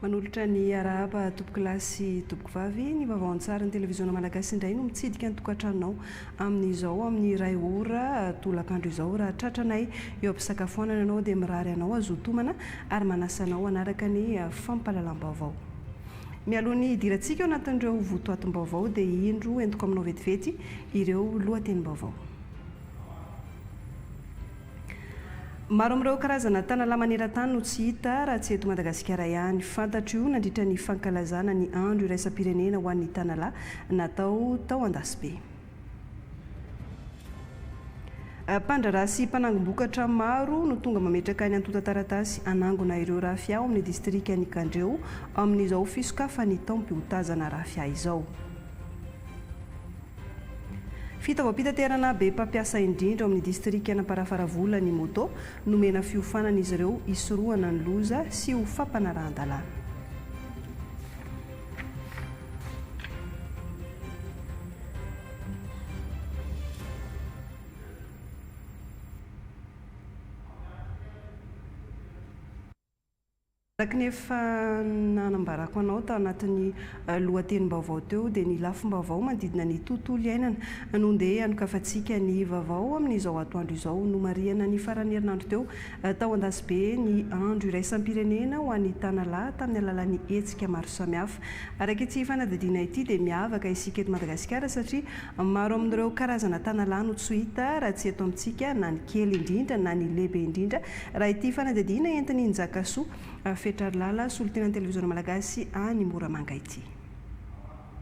Manolotra ny arahaba tompokolahy sy tompokovavy, ny vaovao an-tsarin'ny televiziona malagasy indray no mitsidika ny tokantranonao amin'izao amin'ny iray ora tolakandro izao. Raha tratranay eo am-pisakafoanana ianao dia mirary anao hazoto homana ary manasa anao hanaraka ny fampahalalam-baovao. Mialoha ny hidirantsika ao anatin'ireo votoatim-baovao dia indro entiko aminao vetivety ireo lohatenim-baovao. Maro amin'ireo karazana tanalahy maneran-tany no tsy hita raha tsy eto Madagasikara ihany. Fantatra io nandritra ny fankalazana ny Andro iraisam-pirenena ho an'ny tanalahy natao tao Andasibe. Mpandraharaha sy mpanangom-bokatra maro no tonga mametraka ny antontan-taratasy hanangona ireo rafia ao amin'ny distrikan'i Kandreho amin'izao fisokafan'ny taom-piotazana rafia izao. Fitaovam-pitaterana be mpampiasa indrindra ao amin'ny distrikan'Amparafaravola ny moto. Nomena fiofanana izy ireo hisorohana ny loza sy ho fampanarahan-dalàna. Araka ny efa nanambarako anao tao anatin'ny lohatenim-baovao teo dia ny lafim-baovao manodidina ny tontolo iainana no ndeha hanokafantsika ny vaovao amin'izao atoandro izao. Nomarihana ny faran'ny herinandro teo tao Andasibe ny andro iraisam-pirenena ho an'ny Tanalahy tamin'ny alalan'ny hetsika maro samihafa. Araka ity fanadihadiana ity dia miavaka isika eto Madagasikara satria maro amin'ireo karazana tanalahy no tsy hita raha tsy eto amintsika na ny kely indrindra na ny lehibe indrindra raha ity fanadihadiana entin'i Njakasoa Fetrarilala solontenan'ny Televiziona Malagasy any Moramanga ity.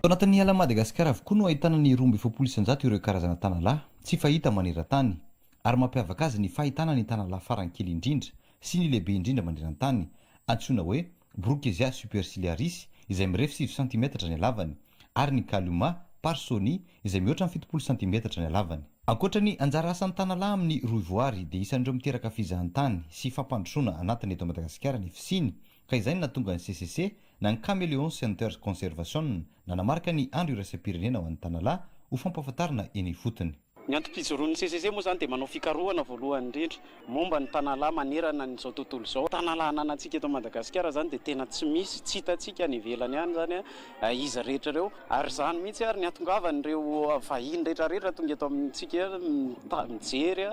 Ao anatin'ny alan'i Madagasikara avokoa no ahitana ny 142 ireo karazana tanalahy tsy fahita maneran-tany ary mampiavaka azy ny fahitana ny tanalahy farany kely indrindra sy ny lehibe indrindra maneran-tany antsoina hoe Brookesia superciliaris izay mirefy sivy santimetatra ny halavany ary ny Calumma parsoni izay mihoatra ny 70 santimetatra ny halavany. Ankoatra ny anjara asan'ny tanalahy amin'ny rohivoary dia isan'ireo miteraka fizahantany sy fampandrosoana anatiny eto Madagasikara ny fisiany ka izay no nahatonga ny CCC na ny Caméléon Center Conservation nanamarika ny andro iraisam-pirenena ho an'ny tanalahy ho fampahafantarana eny ifotony. Ny antom-pijoroan'ny CCC moa izany dia manao fikarohana voalohany indrindra momba ny tanalahy manerana an'izao tontolo izao. Tanalahy ananantsika eto Madagasikara izany dia tena tsy misy, tsy hitantsika any ivelany any izany izy rehetra ireo. Ary izany mihitsy ary ny hatongavan'ireo vahiny rehetra rehetra tonga eto amintsika mijery,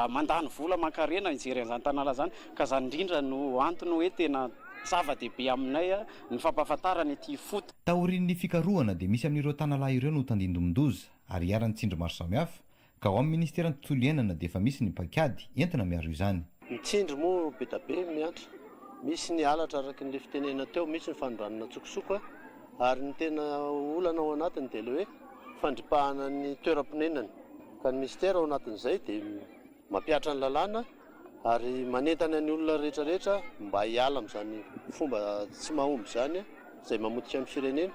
mandany vola aman-karena hijery an'izany tanalahy izany. Ka izany indrindra no antony hoe tena zava-dehibe aminay ny fampahafantarana ety ifotony. Taorian'ny fikarohana dia misy amin'ireo tanalahy ireo no tandindomin-doza. ary iharan'ny tsindry maro samihafa, ka ao amin'ny ministeran'ny tontolo iainana dia efa misy ny paikady entina miaro izany. Ny tsindry moa be da be mihatra, misy ny halatra araka ny le fitenenana teo, misy ny fanondranana an-tsokosoko ary ny tena olana ao anatiny dia le hoe fandripahana ny toeram-ponenany ka ny minisitera ao anatin'izay dia Mampihatra ny lalàna ary manentana ny olona rehetra rehetra mba hiala amin'izany fomba tsy mahomby izany izay mamotika ny firenena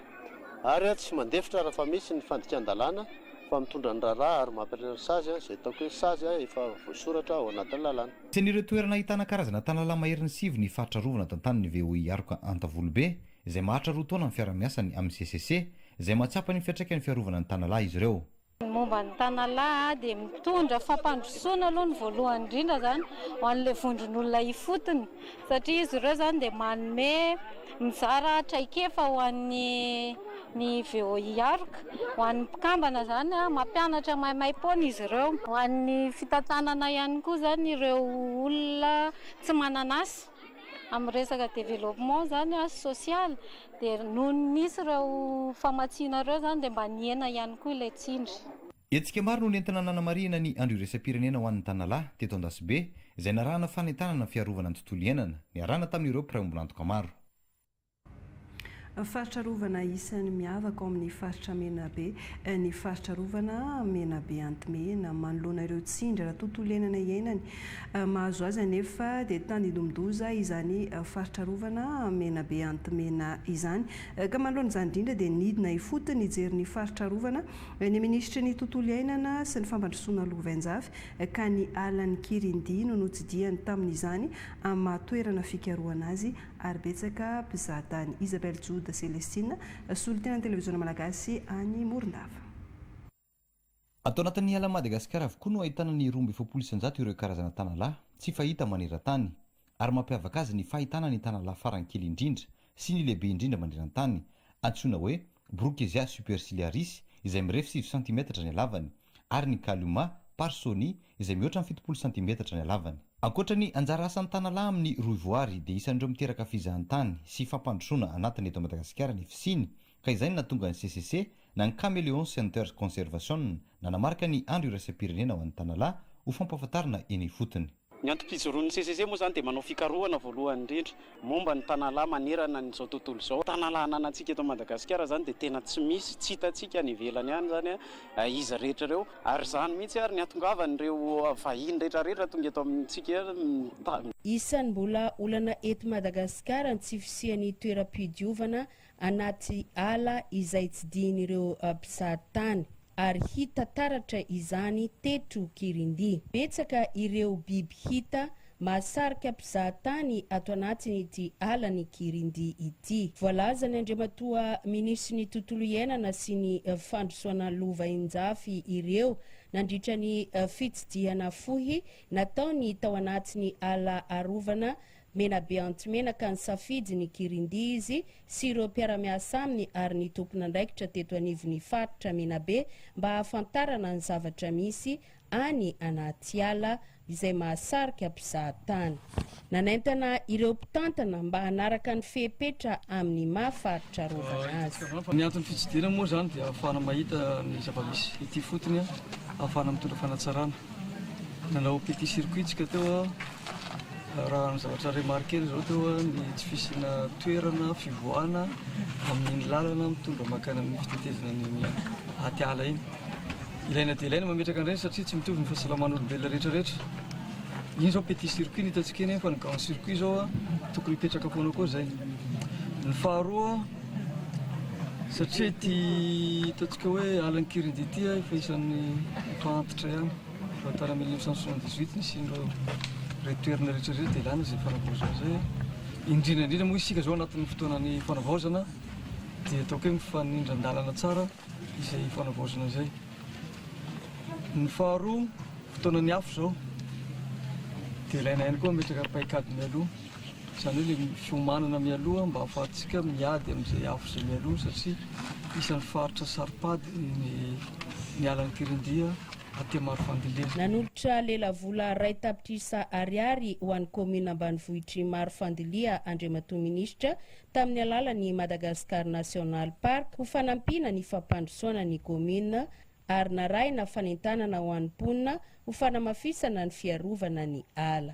ary tsy mandefitra raha fa misy ny fandikan-dalàna fa mitondra ny raharaha ary mampihatra ny sazy izay ataoko hoe sazy efa voasoratra ao anatin'ny lalàna. Isan'ireo toerana ahitana karazana tanalahy maherin'ny sivy ny faritra arovana tantanin'ny VOI Aroka Antavolobe izay maharitra roa taona ny fiarahamiasany amin'ny CCC izay mahatsapa ny fiantraikan'ny fiarovana ny tanalahy izy ireo. Ny momba ny Tanalahy dia mitondra fampandrosoana aloha ny voalohany indrindra izany ho an'ilay vondron'olona ifotony satria izy ireo izany dia manome mizara traikefa ho an'ny ny VOI Aroka, ho an'ny mpikambana izany mampianatra maimaim-poana izy ireo. Ho an'ny fitantanana ihany koa izany ireo olona tsy manana asa amin'ny resaka développement izany sosialy Dia nony nisy ireo famatsiana ireo izany dia mba nihena ihany koa ilay tsindry. Hetsika maro no nentina nanamarihina ny Andro iraisam-pirenena ho an'ny Tanalahy, teto Andasibe, izay narahana fanentanana fiarovana ny tontolo iainana, niarahana tamin'ireo mpiray ombon'antoka maro. Faritra arovana isan'ny miavaka ao amin'ny faritra Menabe ny faritra arovana Menabe Antimena. Manoloana ireo tsindry ara-tontolo iainana iainany, Mahazo azy anefa dia tandindomin-doza izany faritra arovana Menabe Antimena izany. Ka manoloana izany indrindra dia nidina ifotony nijery ny faritra arovana ny minisitry ny tontolo iainana sy ny fampandrosoana lovainjafy ka ny alan'i Kirindy no notsidihany tamin'izany amin'ny maha toerana fikarohana azy ary betsaka mpizahatany. Isabelle Joda Celestine, solontenan'ny televiziona malagasy any Morondava. Ato anatin'ny alan'i Madagasikara avokoa no ahitana ny 142 ireo karazana tanalahy tsy fahita maneran-tany, ary mampiavaka azy ny fahitana ny tanalahy farany kely indrindra sy ny lehibe indrindra maneran-tany, antsoina hoe Brookesia superciliaris izay mirefy 9 santimetatra ny halavany, ary ny Calumma parsoni izay mihoatra ny 70 santimetatra ny halavany. Ankoatra ny anjara asan'ny tanalahy amin'ny rohivoary dia isan'ireo miteraka fizahantany sy fampandrosoana anatiny eto Madagasikara ny fisiany, ka izay no nahatonga ny CCC na ny Caméléon Center Conservation nanamarika ny Andro iraisam-pirenena ho an'ny tanalahy ho fampahafantarana eny ifotony. Ny antom-pijoroan'ny CCC moa izany dia manao fikarohana voalohany indrindra momba ny tanalahy manerana an'izao tontolo izao. Tanalahy ananantsika eto Madagasikara izany dia tena tsy misy, tsy hitantsika any ivelany any izany izy rehetra ireo. Ary izany mihitsy ary ny hatongavan'ireo vahiny rehetra rehetra tonga eto amintsika. Isan'ny mbola olana eto Madagasikara ny tsy fisian'ny toeram-pidiovana anaty ala izay tsidihin'ireo mpizaha tany ary hita taratra izany teto Kirindy. Betsaka ireo biby hita mahasarika mpizaha tany ato anatin'ity alan'i Kirindy ity. Voalazan'ny Andriamatoa Minisitry ny Tontolo iainana sy ny Fandrosoana Lovainjafy ireo nandritra ny fitsidihana fohy nataony tao anatin'ny ala arovana Menabe Antimena ka nisafidy ny Kirindy izy sy ireo mpiara-miasa aminy ary ny tompon'andraikitra teto anivon'ny faritra Menabe mba hahafantarana ny zavatra misy any anaty ala izay mahasarika mpizahatany. Nanentana ireo mpitantana mba hanaraka ny fepetra amin'ny maha faritra arovana azy. Ny anton'ny fitsidihana moa izany dia ahafahana mahita ny zava-misy ety ifotony, ahafahana mitondra fanatsarana. Nanao petit circuit tsika teo, raha ny zavatra remarquer izao teo ny tsy fisiana toerana fivoahana amin'iny lalana mitondra mankany amin'ny fitetezana an'iny aty ala iny. Ilaina dia ilaina mametraka an'ireny satria tsy mitovy ny fahasalaman'olombelona rehetra rehetra. Iny izao petit circuit no hitantsika iny fa ny grand circuit izao tokony hipetraka foana koa izay. Ny faharoa satria ity ataontsika hoe alan'i Kirindy ity efa isan'ny efa antitra ihany. Efa tany amin'ny 1978 nisian'ireo ireo toerana rehetra ireo dia ilaina izay fanavaozana izay. Indrindra indrindra moa isika izao anatin'ny fotoanan'ny fanavaozana dia ataoko hoe mifanindran-dalana tsara izay fanavaozana izay. Ny faharoa, fotoanan'ny afo izao dia ilaina ihany koa mametraka paikady mialoha, izany hoe ilay fiomanana mialoha mba ahafahantsika miady amin'izay afo izay mialoha satria isan'ny faritra saro-pady ny ny alan'i Kirindia aty Marofandilia. Nanolotra lelavola iray tapitrisa ariary ho an'ny kaominina ambanivohitr'i Marofandilia Andriamatoa Minisitra tamin'ny alalan'ny Madagascar National Park ho fanampiana ny fampandrosoana ny kaominina ary narahina fanentanana ho an'ny mponina ho fanamafisana ny fiarovana ny ala.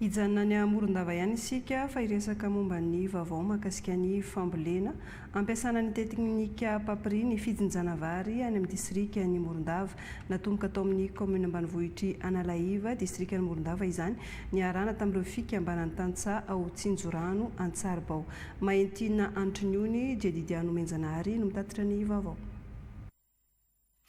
Hijanona any Morondava ihany isika fa hiresaka momba ny vaovao mahakasika ny fambolena. Ampiasana ny teknika PAPRI ny fijinjana vary any amin'ny distrikan'i Morondava. Natomboka tao amin'ny kaominina ambanivohitr'i Analaiva, distrikan'i Morondava izany, niarahana tamin'ireo fikambanan'ny tantsaha ao Tsinjorano, Antsaribao. Mahentina Antriniony, Jedidia Nomenjanahary no mitatitra ny vaovao.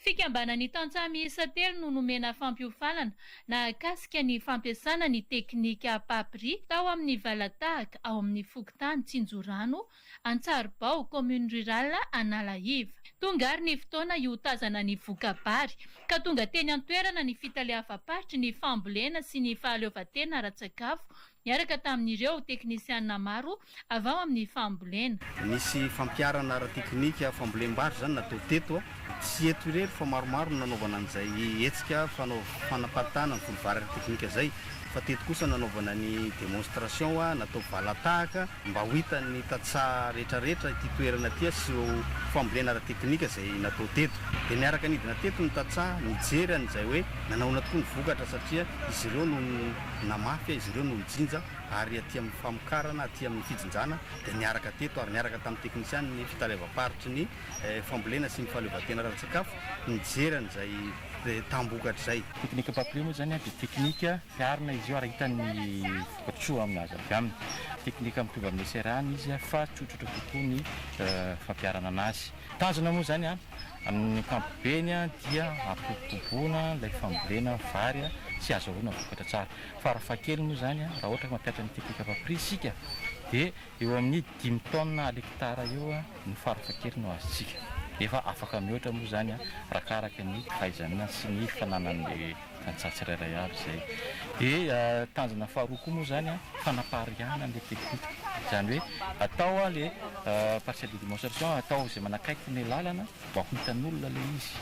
Fikambanan'ny tantsaha miisa telo no nomena fampiofanana nahakasika ny fampiasana ny teknika PAPRI tao amin'ny valatahaka ao amin'ny fokontany Tsinjorano, Antsaribao, commune rurale Analaiva. Tonga ary ny fotoana hiotazana ny voka-bary ka tonga teny an-toerana ny fitaleavam-paritry ny fambolena sy ny fahaleovantena ara-tsakafo niaraka tamin'ireo teknisianina maro avy ao amin'ny fambolena. Nisy fampiharana ara-teknika fambolem-bary izany natao teto, tsy eto irery fa maromaro no nanaovana an'izay hetsika fanaparitahana ny voly vary ara-teknika izay, fa teto kosa nanaovana ny démonstration natao valan-tahaka mba ho hitan'ny tantsaha rehetrarehetra ity toerana ity sy ireo fambolena ara-teknika izay natao teto. Dia niaraka nidina teto ny tantsaha nijery an'izay hoe nanahoana tokoa ny vokatra satria izy ireo no namafy, izy ireo no nijinja ary aty amin'ny famokarana, aty amin'ny fijinjana dia niaraka teto ary niaraka tamin'ny teknisianin'ny fitaleavam-paritry ny fambolena sy ny fahaleovantena ara-tsakafo nijery an'izay taham-bokatra izay. Teknika PAPRI moa izany dia teknika fiharina izy io ary hita ny vokatsoa aminazy avy aminy. Teknika mitovy amin'ny SRA izy fa tsotsotra kokoa ny fampiharana anazy. Tanjona moa izany amin'ny ankapobeny dia hampiroboroboana ilay fambolena vary sy hahazahoana vokatra tsara. Farafahakeliny moa izany raha ohatra ka mampiatra ny teknika PAPRI isika dia eo amin'ny dimy taonina à l'hectare eo no farafahakeliny ho azontsika. Nefa afaka mihoatra moa izany arakaraka ny fahaizana sy ny fananan'ny. tantsaha tsirairay avy izay. Dia tanjona faharoa koa moa izany fanapariahana an'ilay teknika. Izany hoe atao ilay parcelle de démonstration, atao izay manakaiky ny lalana mba ho hitan'olona ilay izy.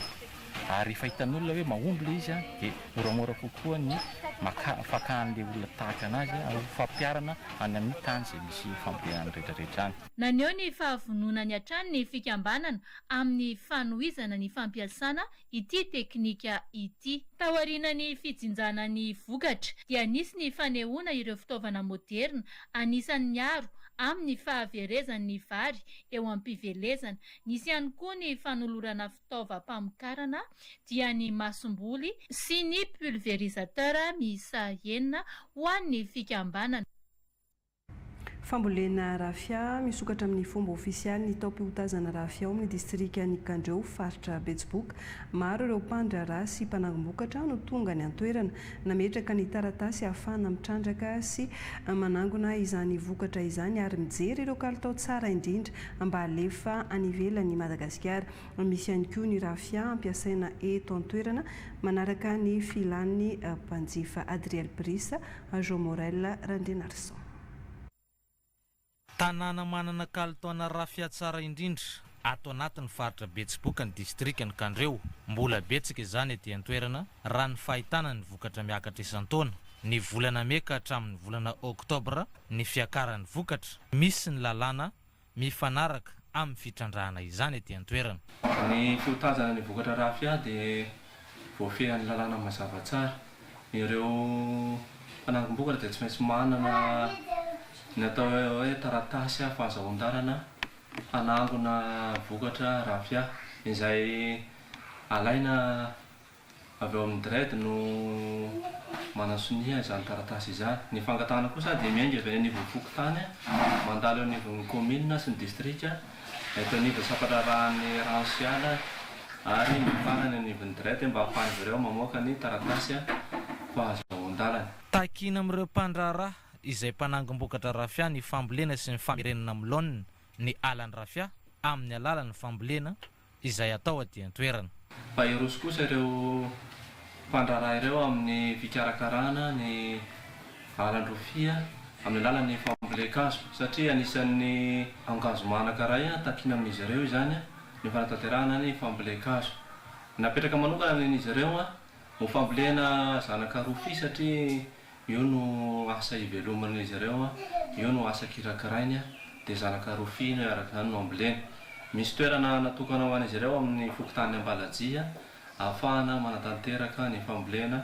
Ary rehefa hitan'olona hoe mahomby ilay izy dia moramora kokoa ny maka, fakan'ilay olona tahaka an'azy ho fampiharana any amin'ny tany izay misy fambolena any rehetra rehetra any. Naneho ny fahavononany hatrany ny fikambanana amin'ny fanohizana ny fampiasana ity teknika ity. Taorian'ny fijinjana ny vokatra dia nisy ny fanehoana ireo fitaovana moderina anisan'ny miaro amin'ny fahaverezan'ny vary eo am-pivelezana. Nisy ihany koa ny fanolorana fitaovam-pamokarana dia ny masomboly sy ny pulvérisateur miisa enina ho an'ny fikambanana. Fambolena rafia, Misokatra amin'ny fomba ofisialy ny taom-piotazana rafia ao amin'ny distrikan'i Kandreho, faritra Betsiboka. Maro ireo mpandraharaha sy mpanangom-bokatra no tonga any an-toerana nametraka ny taratasy ahafahana mitrandraka sy manangona izany vokatra izany ary mijery ireo kalitao tsara indrindra mba halefa any ivelan'i Madagasikara. Misy ihany koa ny rafia ampiasaina eto an-toerana manaraka ny filan'ny mpanjifa. Adriel Brice, Jean Morel Randrianarison. Tanàna manana kalitaona rafia tsara indrindra ato anatin'ny faritra Betsiboka ny distrikan'i Kandreho. Mbola betsaka izany aty an-toerana raha ny fahitana ny vokatra miakatra isan-taona. Ny volana mey ka hatramin'ny volana oktobra ny fiakaran'ny vokatra. Misy ny lalàna mifanaraka amin'ny fitrandrahana izany aty an-toerana. Ny fiotazana ny vokatra rafia dia voafehin'ny lalàna mazava tsara. Ireo mpanangom-bokatra dia tsy maintsy manana ny atao hoe taratasy fahazahoan-dalana hanangona vokatra rafia izay alaina Avy ao amin'ny DREDD no manasonia izany taratasy izany. Ny fangatahana kosa dia miainga avy any anivon'ny fokontany, mandalo eo anivon'ny kaominina sy ny distrika, eto anivon'ny sampan-draharahan'ny rano sy ala ary mifarana eny anivon'ny DREDD mba hahafahan'izy ireo mamoaka ny taratasy fahazoan-dalana. Takiana amin'ireo mpandraharaha izay mpanangom-bokatra rafia ny fambolena sy ny famerenana amin'ny laoniny ny alan'ny rafia amin'ny alalan'ny fambolena izay atao aty an-toerana. Fa hiroso kosa ireo mpandraharaha ireo amin'ny fikarakarana ny alan-drofia amin'ny alalan'ny fambolen-kazo satria anisan'ny angazoma anankiray takiana amin'izy ireo izany ny fanatanterahana ny fambolen-kazo. Napetraka manokana ny an'izy ireo ho fambolena zanaka rofia satria Io no asa iveloman'izy ireo, io no asa kirakirainy, dia zanaka rofia no araka izany no amboleny. Misy toerana natokana ho an'izy ireo amin'ny fokontanin'i Ambalajia ahafahana manatanteraka ny fambolena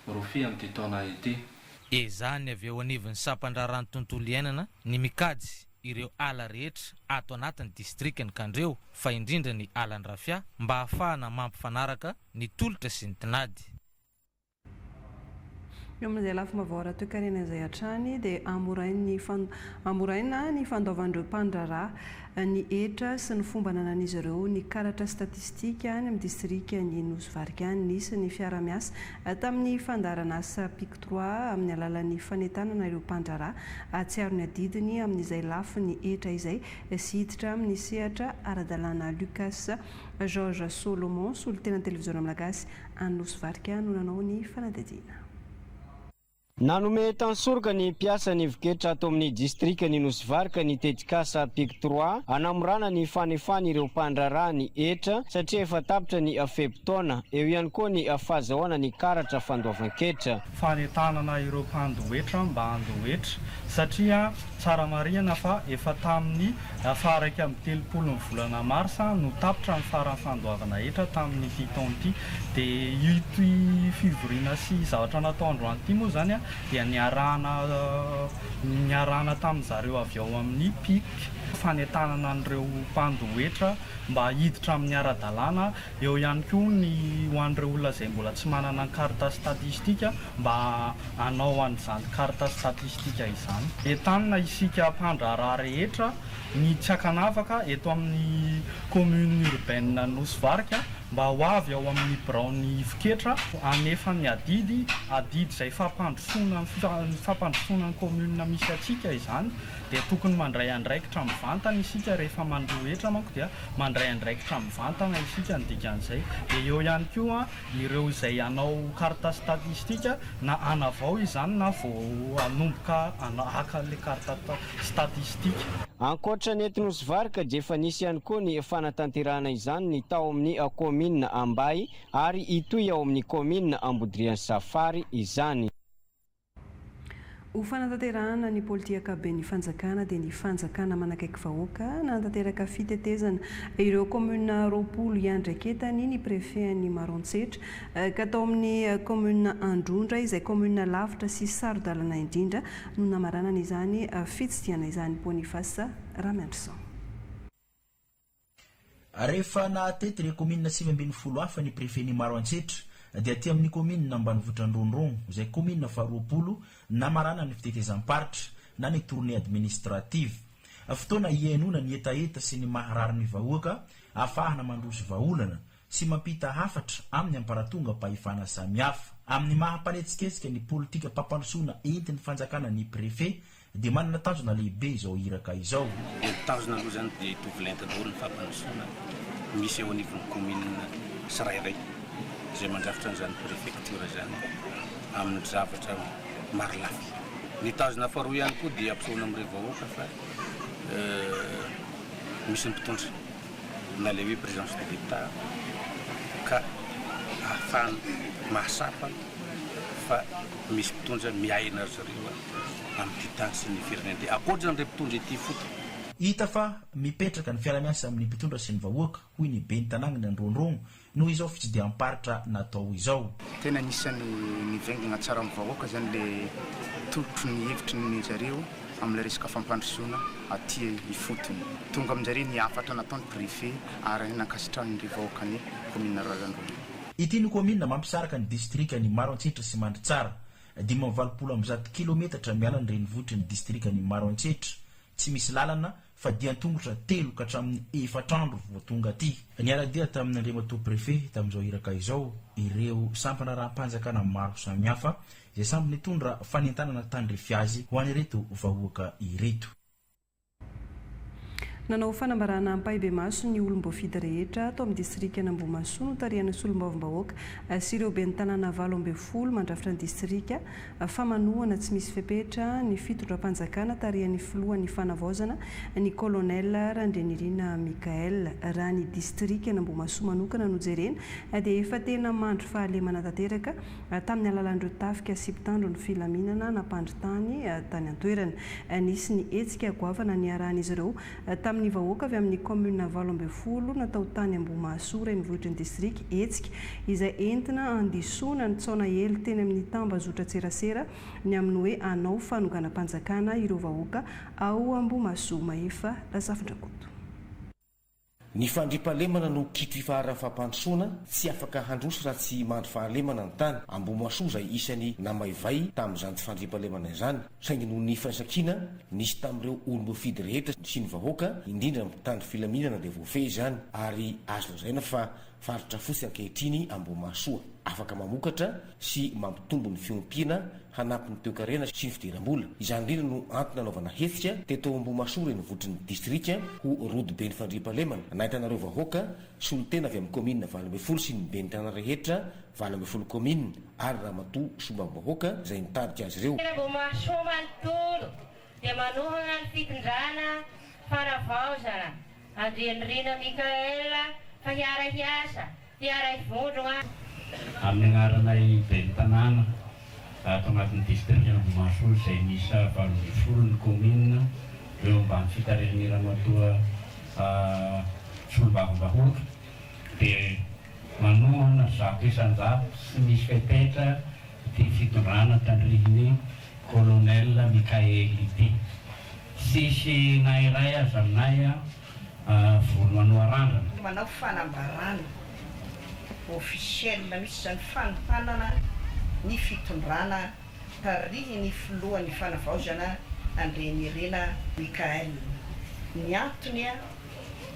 rofia amin'ity taona ity. Ezahan'ny avy eo anivon'ny sampan-draharahan'ny tontolo iainana ny mikajy ireo ala rehetra ato anatin'ny distrikan'i Kandreho fa indrindra ny alan'i Rafia mba ahafahana mampifanaraka ny tolotra sy ny tinady. Eo amin'izay lafim-baovao ara-toekarena izay hatrany dia hamorain'ny hamoraina ny fandoavan'ireo mpandraharaha ny hetra sy ny fomba ananan'izy ireo ny karatra statistika any amin'ny distrikan'i Nosy Varika any. Nisy ny fiarahamiasa tamin'ny fandaharanasa Pic Trois amin'ny alalan'ny fanentanana ireo mpandraharaha hahatsiaro ny adidiny amin'izay lafiny hetra izay sy hiditra amin'ny sehatra ara-dalàna. Lucas Georges Solomon, solontenan'ny televiziona malagasy any Nosy Varika no nanao ny fanadihadiana. Nanome tansoroka ny mpiasa ny voketra ato amin'ny distrikan'i Nosy Varika ny tetikasa Pic Trois hanamorana ny fanefany ireo mpandraharaha ny hetra satria efa tapitra ny fe-potoana. Eo ihany koa ny fahazahoana ny karatra fandoavan-ketra. Fanentanana ireo mpandoa hetra mba handoa hetra satria Tsara marihana fa efa tamin'ny faha-31 ny volana marsa no tapitra ny faran'ny fandoavana hetra tamin'ity taona ity. Dia ity fivoriana sy zavatra natao androany ity moa izany dia niarahana niarahana tamin-dry zareo avy ao amin'ny Pic, fanentanana an'ireo mpandoa hetra mba hiditra amin'ny ara-dalàna Eo ihany koa ny ho an'ireo olona izay mbola tsy manana ny carte statistique mba hanao an'izany carte statistique izany. Entanina isika mpandraharaha rehetra ny tsy ankanavaka eto amin'ny commune urbaine Nosy Varika mba ho avy ao amin'ny biraon'ny ivon-ketra hanefa ny adidy, adidy izay fampandrosoana ny fampandrosoana ny commune misy antsika izany dia tokony mandray andraikitra mivantana isika rehefa mandoa hetra manko dia mandray andraikitra mivantana isika ny dikan'izay. Dia eo ihany koa ireo izay hanao carte statistique na hanavao izany na vao hanomboka haka ilay carte statistique. Ankoatra ny eto Nosy Varika dia efa nisy ihany koa ny fanatanterahana izany ny tao amin'ny kaominina Ambay ary hitohy ao amin'ny kaominina Ambodirian'i Safary izany. Ho fanatanterahana ny politiakaben'ny fanjakana dia ny fanjakana manakaiky vahoaka nanatanteraka fitetezana ireo kaominina 20 iandraiketany ny prefet-n'i Maroantsetra ka tao amin'ny kaominina Androndra izay kaominina lavitra sy saro-dalana indrindra no namaranana izany fitsidihana izany Boniface Ramiandrison. Rehefa nahatety ireo kaominina 19 hafa ny prefet-n'i Maroantsetra dia aty amin'ny kaominina ambanivohitra Androndrogno izay kaominina faharoapolo namarana ny fitetezam-paritra na ny tournée administrative. Fotoana hihainoana ny hetaheta sy ny maharary ny vahoaka ahafahana mandroso vahaolana sy mampita hafatra amin'ny ambaratongam-pahefana samihafa. Amin'ny maha mpanetsiketsika ny politikam-pampandrosoana entin'ny fanjakana ny prefet dia manana tanjona lehibe izao iraka izao. Ny tanjona aloha izany dia hitovy lenta daholo ny fampandrosoana misy eo anivon'ny kaominina tsirairay izay mandrafitra an'izany prefektiora izany amin'ny zavatra marolafy. Ny tanjona faharoa ihany koa dia ampisehoana amin'ireo vahoaka fa misy ny mpitondra na ilay hoe présence de l'Etat ka ahafahany mahatsapa fa misy mpitondra miahy an-dry zareo amin'ity tany sy ny firenena ity, ankoatra an'ireo mpitondra ety ifotony. Hita fa mipetraka ny fiarahamiasa amin'ny mpitondra sy ny vahoaka, hoy ny ben'ny tanànan'i Androndrogno, noho izao fitsidiham-paritra natao izao. Tena anisan'ny nivaingana tsara amin'ny vahoaka izany ilay tolotry ny hevitry ny zareo amin'ilay resaka fampandrosoana aty ifotony. Tonga amin-jareo ny hafatra nataon'ny préfet ary nankasitrahan'ireo vahoakan'ny kaominina Rarandrogno. Ity no kaominina mampisaraka ny distrikan'i Maroantsetra sy Mandritsara. 185 kilometatra miala ny renivohitry ny distrikan'i Maroantsetra. Tsy misy lalana fa dian-tongotra telo ka hatramin'ny efatra andro vao tonga aty. Niara-dia tamin'ny Andriamatoa Préfet tamin'izao iraka izao ireo sampandraharaham-panjakana maro samihafa izay samby nitondra fanentanana tandrify azy ho an'ireto vahoaka ireto. Nanao fanambarana ampahibemaso ny olom-boafidy rehetra ato amin'ny distrikan'Ambohimahasoa notarihan'ny solombavambahoaka sy ireo ben'ny tanàna 18 mandrafitra ny distrika fa manohana tsy misy fepetra ny fitondram-panjakana tarihan'ny filohan'ny fanavaozana ny colonel Randrianirina Michaël. Raha ny distrikan'Ambohimahasoa manokana no jerena dia efa tena mandry fahalemana tanteraka tamin'ny alalan'ireo tafika sy mpitandro ny filaminana nampandry tany tany an-toerana. Nisy ny hetsika goavana niarahan'izy ireo tamin'ny vahoaka avy amin'ny kaominina 18 natao tany Ambohimahasoa renivohitry ny distrika, hetsika izay entina handisoana ny tsaona ely teny amin'ny tambazotran-tserasera ny amin'ny hoe hanao fanonganam-panjakana ireo vahoaka ao Ambohimahasoa. Mahefa Razafindrakoto. Ny fandriampahalemana no kitro ifaharan'ny fampandrosoana, tsy afaka handroso raha tsy mandry fahalemana ny tany. Ambohimahasoa izay isany namaivay tamin'izany tsy fandriampahalemana izany, saingy noho ny firaisankina nisy tamin'ireo olom-boafidy rehetra sy ny vahoaka, indrindra ny mpitandro filaminana dia voafehy izany ary azo lazaina fa Faritra fotsy ankehitriny Ambohimahasoa. Afaka mamokatra sy mampitombo ny fiompiana hanampy ny toekarena sy ny fidiram-bola. Izany indrindra no antony nanaovana hetsika teto Ambohimahasoa renivohitry ny distrika ho rodoben'ny fandriampahalemana. Nahitana ireo vahoaka, solontena avy amin'ny kaominina 18 sy ny ben'ny tanàna rehetra 18 kaominina ary ramatoa solombavambahoaka izay nitarika azy ireo. Ambohimahasoa manontolo dia manohana ny fitondrana fanavaozana Andrianirina Michaël fa hiara-hiasa, hiara-hivondrogna. Amin'ny anaranay ben'ny tanàna ato anatin'ny distrikan'Ambohimahasoa izay miisa 18 ny kaominina eo ambany fitarihan'i Ramatoa solombavambahoaka dia manohana 100% tsy misy fepetra ity fitondrana tandrihin'i Colonel Mickaël ity. Tsisy na iray aza aminay volo manoa randrana. Manao fanambarana officiel mihitsy izany fanohanana ny fitondrana tarihin'ny filohan'ny fanavaozana Andrianirina Mickaël. Ny antony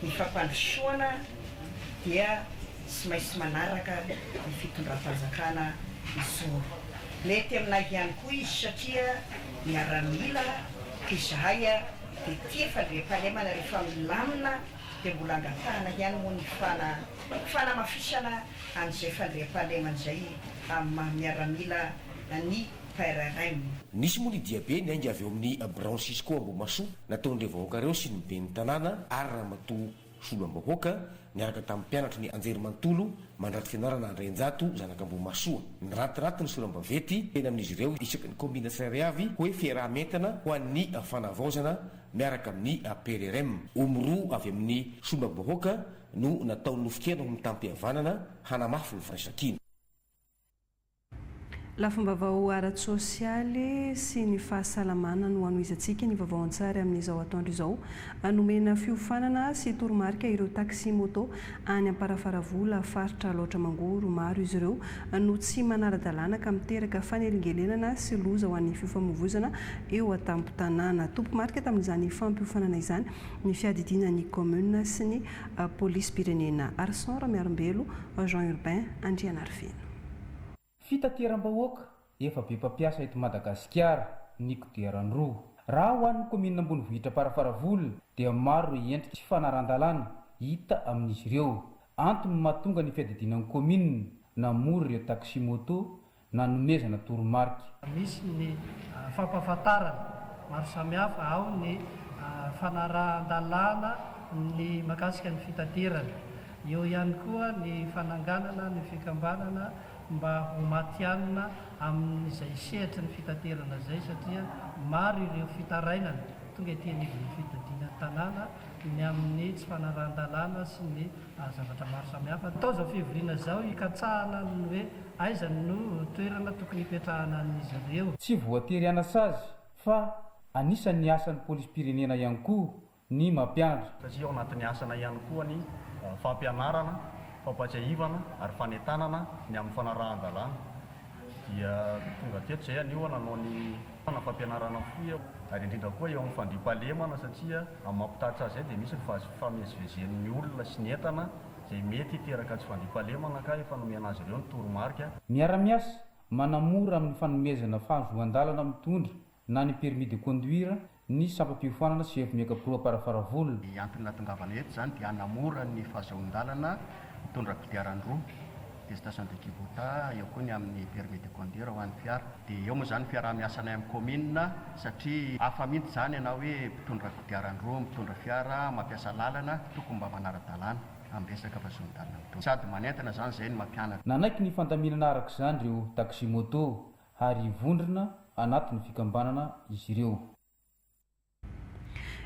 ny fampandrosoana dia. Tsy maintsy manaraka ny fitondram-panjakana mijoro. Mety aminay ihany koa izy satria miaramila ka izahay dia tia fandriampahalemana rehefa milamina dia mbola angatahana ihany moa ny fanamafisana an'izay fandriampahalemana izay amin'ny maha miaramila ny PRRM. Nisy moa ny diabe niainga avy eo amin'ny biraon'ny Cisco Ambohimahasoa nataon'ireo vahoaka ireo sy ny ben'ny tanàna ary ramatoa Solombavambahoaka niaraka tamin'ny mpianatry ny anjerimanontolo mandrato fianarana Andrianjato zanak'Ambohimahasoa. Nirantiraty ny soram-baventy teny amin'izy ireo isaky ny kaominina tsirairay avy hoe fiaraha-mientana ho an'ny fanavaozana miaraka amin'ny PRRM. Omby roa avy amin'ny solombavambahoaka no natao nofon-kena ho mitam-pihavanana hanamafy ny firaisankina. Lafim-baovao ara-tsosialy sy ny fahasalamana no hanohizantsika ny vaovao an-tsary amin'izao atoandro izao. Nomena fiofanana sy toromarika ireo taxi-moto any Amparafaravola, faritra Alaotra Mangoro. Maro izy ireo no tsy manara-dalàna ka miteraka fanelingelenana sy loza ho an'ny fifamoivoizana eo an-tampon-tanàna. Tompo-marika tamin'izany fampiofanana izany ny fiadidiana ny kaominina sy ny polisim-pirenena. Arson Ramiarimbelo, Jean Urbain Andrianarivelo. Fitateram-bahoaka efa be mpampiasa eto Madagasikara ny kodiaran-droa. Raha ho an'ny kaominina ambonivohitra Amparafaravola dia maro ireo endrika tsy fanaran-dalàna hita amin'izy ireo. Antony mahatonga ny fiadidiana ny kaominina namory ireo taxi-moto nanomezana toromarika. Misy ny fampahafantarana maro samihafa, ao ny fanarahan-dalàna ny mahakasika ny fitaterana. Eo ihany koa ny fananganana ny fikambanana mba ho matihanina amin'izay sehatry ny fitaterana izay satria maro ireo fitarainana tonga ety anivon'ny fitadiana tanàna ny amin'ny tsy fanarahan-dalàna sy ny zavatra maro samihafa. Atao izao fivoriana izao hikatsahana ny hoe aiza no toerana tokony hipetrahana an'izy ireo. Tsy voatery hanasazy fa anisan'ny asan'ny polisim-pirenena ihany koa ny mampianatra. Satria ao anatin'ny asanay ihany koa ny fampianarana, fampahatsiahivana ary fanentanana ny amin'ny fanarahan-dalàna. Dia tonga teto izay anio nanao ny fampianarana fohy aho. Ary indrindra koa eo amin'ny fandriampahalemana satria amin'ny maha mpitatitra azy izay dia misy ny fifamezivezen'ny olona sy ny entana izay mety hiteraka tsy fandriampahalemana ka efa nomena azy ireo ny toromarika. Miara-miasa, manamora amin'ny fanomezana fahazoan-dalana mitondra na ny permis de conduire ny sampam-piofanana CF Mega Pro Amparafaravola. Ny antony nahatongavana eto izany dia hanamora ny fahazoan-dalana mitondra kodiaran-droa, attestation de Kubota, eo koa ny amin'ny permis de conduire ho an'ny fiara. Dia eo moa izany ny fiaraha-miasanay amin'ny kaominina satria hafa mihitsy izany ianao hoe mpitondra kodiaran-droa, mitondra fiara, mampiasa lalana, tokony mba manara-dalàna amin'ny resaka fahazoan-dalana mitondra. Sady manentana izany izay no mampianatra. Nanaiky ny fandaminana araka izany ireo taxi-moto ary hivondrona anatin'ny fikambanana izy ireo.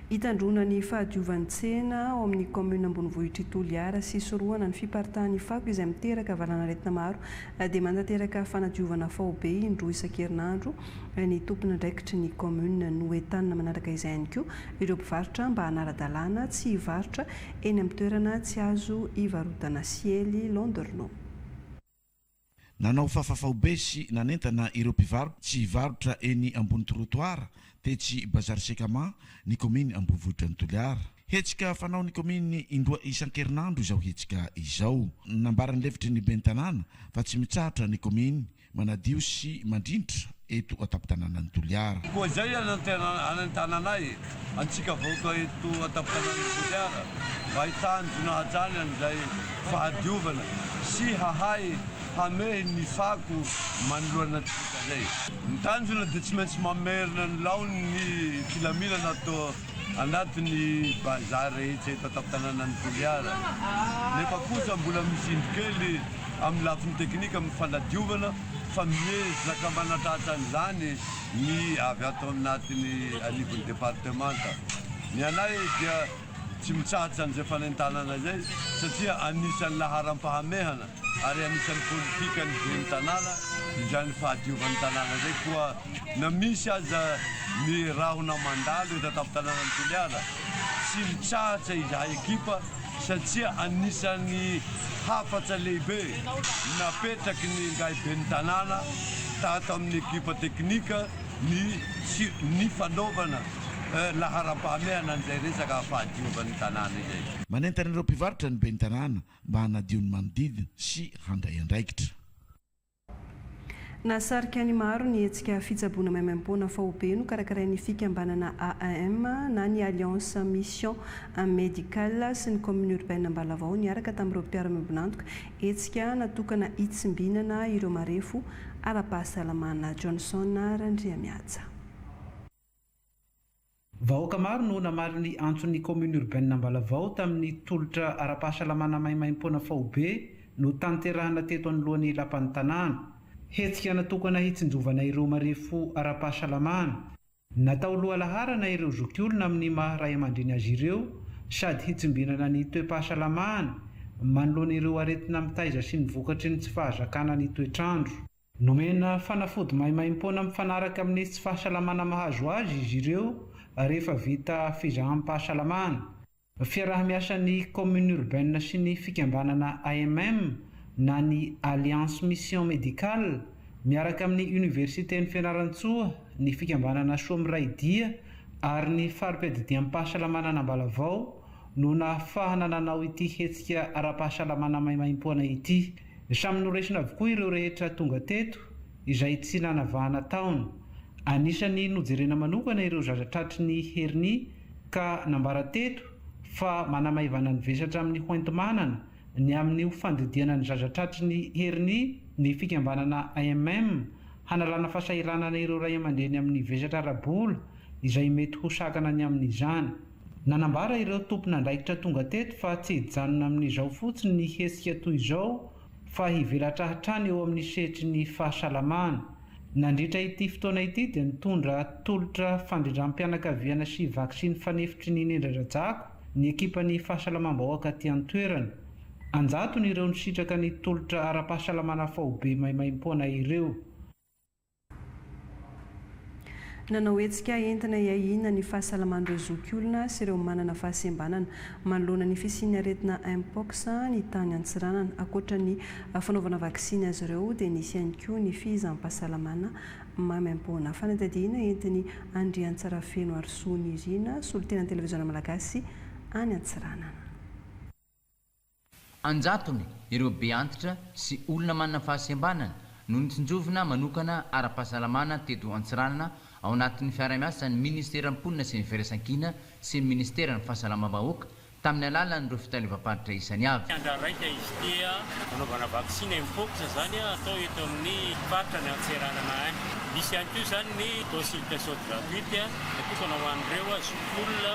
Hitandroana ny fahadiovan'ny tsena ao amin'ny kaominina ambonivohitr'i Toliara sy hisorohana ny fiparitahan'ny fako izay miteraka valanaretina maro dia manatanteraka fanadiovana faobe indroa isan-kerinandro ny tompon'andraikitry ny kaominina. Noentanina manaraka izay ihany koa ireo mpivarotra mba hanara-dalàna tsy hivarotra eny amin'ny toerana tsy azo hivarotana. Siely Landerneau. Nanao fafafaobe sy nanentana ireo mpivarotra tsy hivarotra eny ambony trottoir tetsy Bazary Sekama ny kaominy ambonivohitran'i Toliara. Hetsika fanaon'ny kaominy indroa isan-kerinandro izao hetsika izao. Nambaran'ny lefitry ny ben'ny tanàna fa tsy mitsahatra ny kaominy manadio sy mandrindra eto an-tampon-tanànan'i Toliara. Koa izay anentananay antsika vahoaka eto an-tampon-tanànan'i Toliara mba hitanjona hatrany an'izay fahadiovana sy hahay hamehy ny fako manoloana antsika izay. Ny tanjona dia tsy maintsy mamerina ny laoniny ny filaminana ato anatin'ny bazary rehetra eto an-tampon-tanànan'i Toliara. Nefa kosa mbola misy indro kely amin'ny lafiny teknika amin'ny fanadiovana fa miezaka manatratra an'izany ny avy ato anatin'ny anivon'ny departemanta. Ny anay dia tsy mitsahatra an'izay fanentanana izay satria anisan'ny laharam-pahamehana ary anisan'ny politikan'ny ben'ny tanàna izany fahadiovan'ny tanàna izay koa na misy aza ny rahona mandalo eto an-tampon-tanànan'i Toliara tsy mitsahatra izahay ekipa satria anisan'ny hafatra lehibe napetraky ny ingahy ben'ny tanàna tato amin'ny ekipa teknika ny tsy ny fanaovana. laharam-pahamehana an'izay resaka fahadiovan'ny tanàna izay. Manentana ireo mpivarotra ny ben'ny tanàna mba hanadio ny manodidina sy handray andraikitra. Nahasarika ny maro ny hetsika fitsaboana maimaimpoana faobe nokarakarain'ny fikambanana AAM na ny Alliance Mission Médicale sy ny Commune Urbaine Ambalavao niaraka tamin'ireo mpiara-miombon'antoka. Hetsika natokana hitsimbinana ireo marefo ara-pahasalamana. Johnson Randriamihaja. Vahoaka maro no namaly ny antson'ny Commune Urbaine Ambalavao tamin'ny tolotra ara-pahasalamana maimaimpoana faobe notanterahana teto anoloan'ny lapan'ny tanàna. Hetsika natokana hitsinjovana ireo marefo ara-pahasalamana. Natao lohalaharana ireo zokiolona amin'ny maha ray aman-dreny azy ireo sady hitsimbinana ny toe-pahasalamany manoloana ireo aretina mitaiza sy ny vokatry ny tsy fahazakana ny toetr'andro. Nomena fanafody maimaimpoana mifanaraka amin'ny tsy fahasalamana mahazo azy izy ireo rehefa vita fizaham-pahasalamana. Fiaraha-miasan'ny Commune Urbaine sy ny fikambanana AMM na ny Alliance Mission Médicale miaraka amin'ny Universiten'i Fianarantsoa, ny fikambanana Soa Miray Dia ary ny fari-piadidiam-pahasalamana an'Ambalavao no nahafahana nanao ity hetsika ara-pahasalamana maimaimpoana ity. Samy noraisina avokoa ireo rehetra tonga teto, izay tsy nanavahana taona. Anisan'ny nojerena manokana ireo zaza tratry ny hernie ka nambara teto fa manamaivana ny vesatra amin'ny hoenti-manana ny amin'io fandidiana ny zaza tratry ny hernie ny fikambanana AMM hanalana fahasahiranana ireo ray aman-dreny amin'ny vesatra ara-bola izay mety ho sakana ny amin'izany. Nanambara ireo tompon'andraikitra tonga teto fa tsy hijanona amin'izao fotsiny ny hetsika toy izao fa hivelatra hatrany eo amin'ny sehatry ny fahasalamana. Nandritra ity fotoana ity dia nitondra tolotra fandrindram-pianakaviana sy vaksiny fanefitry ny nendra-drajako ny ekipan'ny fahasalamam-bahoaka aty an-toerana. An-jatony ireo nisitraka ny tolotra ara-pahasalamana faobe maimaimpoana ireo. Nanao hetsika entina hiahiana ny fahasalaman'ireo zokiolona sy ireo manana fahasembanana manoloana ny fisian'ny aretina Mpox ny tany Antsiranana. Ankoatra ny fanaovana vaksiny azy ireo dia nisy ihany koa ny fihizam-pahasalamana maimaimpoana. Fanadihadiana entin'i Andriantsarafeno Harisoa Nirina, solontenan'ny Televiziona Malagasy any Antsiranana. An-jatony ireo be antitra sy olona manana fahasembanana no notsinjovina manokana ara-pahasalamana teto Antsiranana ao anatin'ny fiarahamiasan'ny Ministeran'ny Mponina sy ny Firaisankina sy ny Ministeran'ny Fahasalamam-bahoaka tamin'ny alalan'ireo fitalevam-paritra isany avy. Andraraika izy ity anaovana vaksiny Mpox izany atao eto amin'ny faritra ny Antsiranana any. Misy ihany koa izany ny consultation gratuite natokana ho an'ireo zokiolona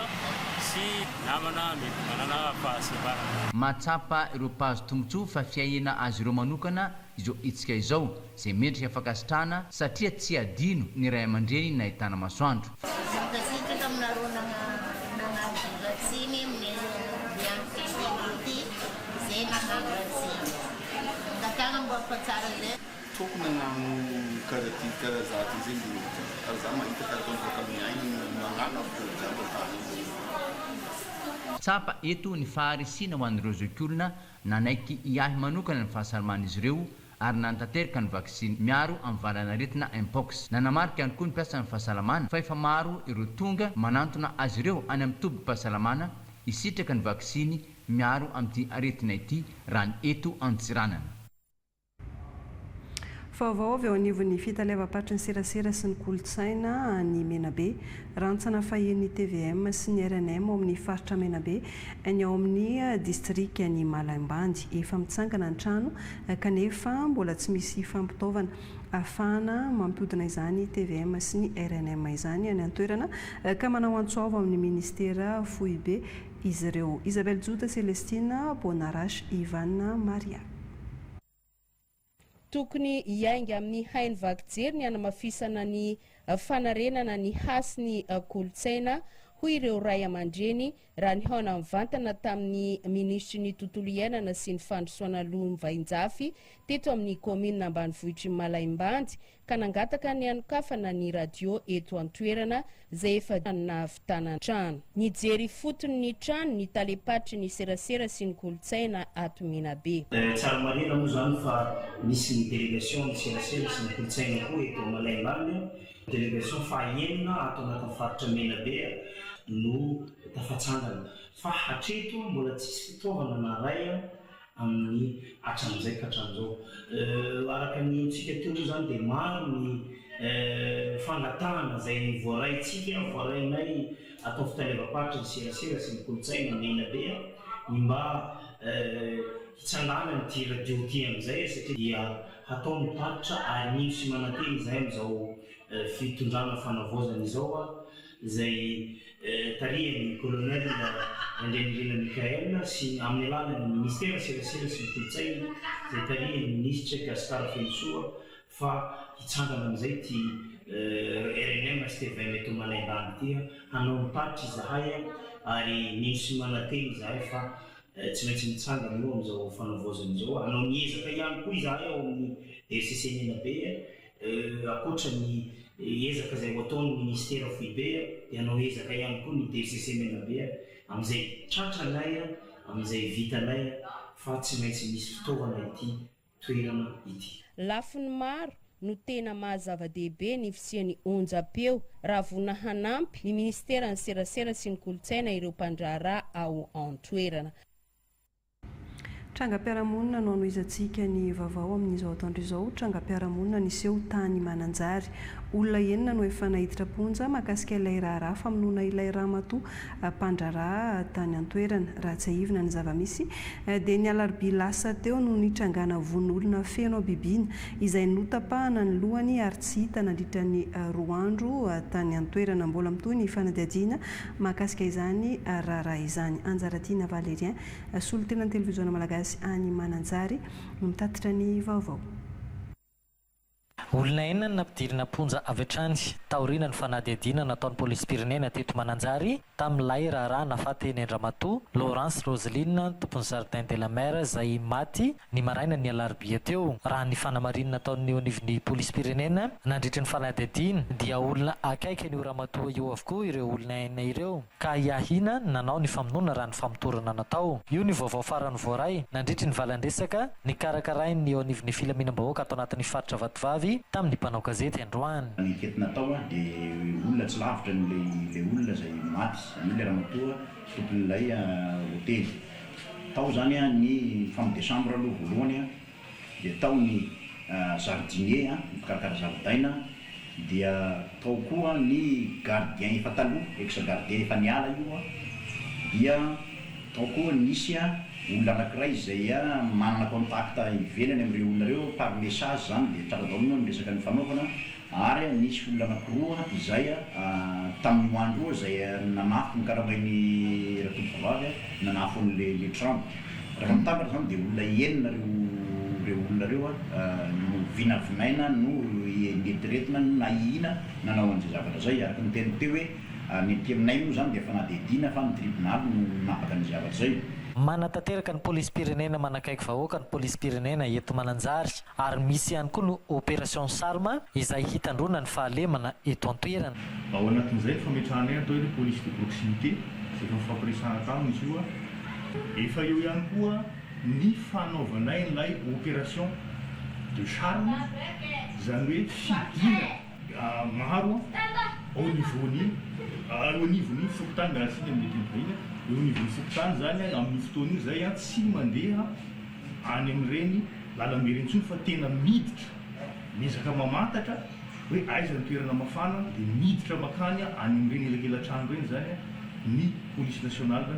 sy Namana mety manana fahasembanana. Mahatsapa ireo mpahazo tombontsoa fa fiahiana azy ireo manokana izao hetsika izao, izay mendrika fankasitrahana satria tsy adino ny ray aman-dreny nahitana masoandro. Mankasitraka aminareo nagnano vaksiny amin'ny ankizy izay nagnano vaksiny. Angatahana mba hampatsara zay. Tokony hagnano karaha ty karaha za ty zegny le olo jiaby ary za mahita karaha ataony boaka amin'ny aigny magnano aby olo jiaby an-tany io zegny. Tsapa eto ny faharisiana ho an'ireo zokiolona nanaiky hiahy manokana ny fahasalaman'izy ireo ary nanatanteraka ny vaksiny miaro amin'ny valanaretina Mpox. Nanamarika ihany koa ny mpiasan'ny fahasalamana fa efa maro ireo tonga manantona azy ireo any amin'ny tobim-pahasalamana hisitraka ny vaksiny miaro amin'ity aretina ity raha ny eto Antsiranana. Vaovao avy eo anivon'ny Fitaleavam-paritry ny serasera sy ny kolontsaina any Menabe. Rantsana fahen'ny tvm sy ny rnm ao amin'ny faritra Menabe ny ao amin'ny distrikan'i Malaimbandy. Efa mitsangana ny trano kanefa mbola tsy misy fampitaovana ahafahana mampihodina izany tvm sy ny rnm izany any an-toerana ka manao antso avo amin'ny minisitera foibe izy ireo. Isabelle Joda Celestine, Bonarache Ivan Maria. Tokony hiainga amin'ny haino vaky jery ny hanamafisana ny fanarenana ny hasin'ny kolontsaina, hoy ireo ray aman-dreny raha nihaona mivantana tamin'ny minisitry ny tontolo iainana sy ny fandrosoana Lovainjafy teto amin'ny kaominina ambanivohitr'i Malaimbandy ka nangataka ny hanokafana ny radio eto an-toerana izay efa nahavitana trano. Nijery ifotony ny trano ny talem-paritry ny serasera sy ny kolontsaina ato Menabe. Tsara marihina moa izany fa misy ny délégation ny serasera sy ny kolontsaina koa eto Malaimbandy. Délégation faha-enina ato anatin'ny faritra Menabe no tafatsangana. Fa hatreto mbola tsisy fitaovana naray amin'ny hatramin'izay ka hatramin'izao. Araka ny henontsika teo moa izany dia maro ny fangatahana izay voaraintsika, voarainay ato amin'ny fitaleavam-paritry ny serasera sy ny kolontsaina Menabe ny mba hitsanganan'ity radio ity amin'izay satria dia hatao ny tatitra ary mino sy manantena izahay amin'izao fitondrana fanavaozana izao izay tarihan'ny Colonel Randrianirina Michaël sy amin'ny alalan'ny Minisitera Serasera sy ny Kolontsaina izay tarihan'ny Minisitra Gascar Fenosoa fa hitsangana amin'izay ity rnm sy tvm eto Malaimbandy ity hanao ny tatitra izahay ary mino sy manantena izahay fa Tsy maintsy mitsangana io amin'izao fanavaozana izao. Hanao ny ezaka ihany koa izahay ao amin'ny DRCC Menabe. Ankoatra ny ezaka izay ho ataon'ny minisitera foibe dia hanao ezaka ihany koa ny DRCC Menabe amin'izay tratranay, amin'izay vitanay fa tsy maintsy misy fitaovana ity toerana ity. Lafiny maro no tena maha zava-dehibe ny fisian'ny onjam-peo raha vonona hanampy ny minisiteran'ny serasera sy ny kolontsaina ireo mpandraharaha ao an-toerana. Trangam-piarahamonina no hanohizantsika ny vaovao amin'izao atoandro izao. Trangam-piarahamonina niseho tany Mananjary. Olona enina no efa naiditra am-ponja mahakasika ilay raharaha famonoana ilay ramatoa mpandraharaha tany an-toerana. Raha tsiahivina ny zava-misy dia ny alarobia lasa teo no nitrangana vono olona feno habibiana izay notapahana ny lohany ary tsy hita nandritra ny roa andro tany an-toerana. Mbola mitohy ny fanadihadiana mahakasika izany raharaha izany. Anjaratiana Valérien, solontenan'ny Televiziona Malagasy any Mananjary no mitatitra ny vaovao. Olona enina no nampidirina am-ponja avy hatrany taoriana ny fanadihadiana nataon'ny polisim-pirenena teto Mananjary tamin'ilay raharaha nahafaty ny an-dRamatoa Laurence Roseline tompon'ny Jardin de la Mer izay maty ny marainan'ny alarobia teo. Raha ny fanamarinana nataon'ny eo anivon'ny polisim-pirenena nandritry ny fanadihadiana dia olona akaiky an'io ramatoa io avokoa ireo olona enina ireo. ka ahiahiana ny nanao ny famonoana raha ny famotorana natao. Io ny vaovao farany voaray nandritry ny valan-dresaka nikarakarain'ny eo anivon'ny filaminam-bahoaka ato anatin'ny faritra Vatovavy tamin'ny mpanao gazety androany. Ny enquete natao dia olona tsy lavitra an'ilay ilay olona izay maty, izany hoe ilay ramatoa tompon'ilay hotely. Tao izany ny femme de chambre aloha voalohany dia tao ny jardinier, ny mpikarakara zaridaina, dia tao koa ny gardien efa taloha, ex gardien efa niala io, dia tao koa nisy olona anakiray izay manana contact ivelany amin'ireo olona ireo par message izany dia tsara daholo moa ny resaka nifanaovana, Ary nisy olona anankiroa izay tamin'io andro io izay nanafo ny karamain'i Ratompokovavy, nanafo an'ilay ilay trano. Rehefa mitambatra izany dia olona enina ireo ireo olona ireo no vinavinaina no neritreretina no nahiana nanao an'izay zavatra izay. Araka ny teniko teo hoe ny aty aminay moa izany dia fanadihadiana fa ny tribonaly no nanapaka an'izay zavatra izay. Manatanteraka ny polisim-pirenena manakaiky vahoaka ny polisim-pirenena eto Mananjary. Ary misy ihany koa ny Opération Charme izay hitandroana ny fahalemana eto an-toerana. Ao anatin'izay ny fametrahanay atao hoe police de proximité izay efa nifampiresahana taminy izy io. Efa eo ihany koa ny fanaovanay an'ilay opération de charme, izany hoe fidina maro au niveau-n'ny eo anivon'ny fokontany, miala tsiny amin'ilay teny vahiny, eo anivon'ny fokontany izany amin'io fotoana io izay tsy mandeha any amin'ireny lalambe ireny intsony fa tena miditra, miezaka mamantatra hoe aiza ny toerana mafana dia miditra makany any amin'ireny elakelan-trano ireny izany ny police nationale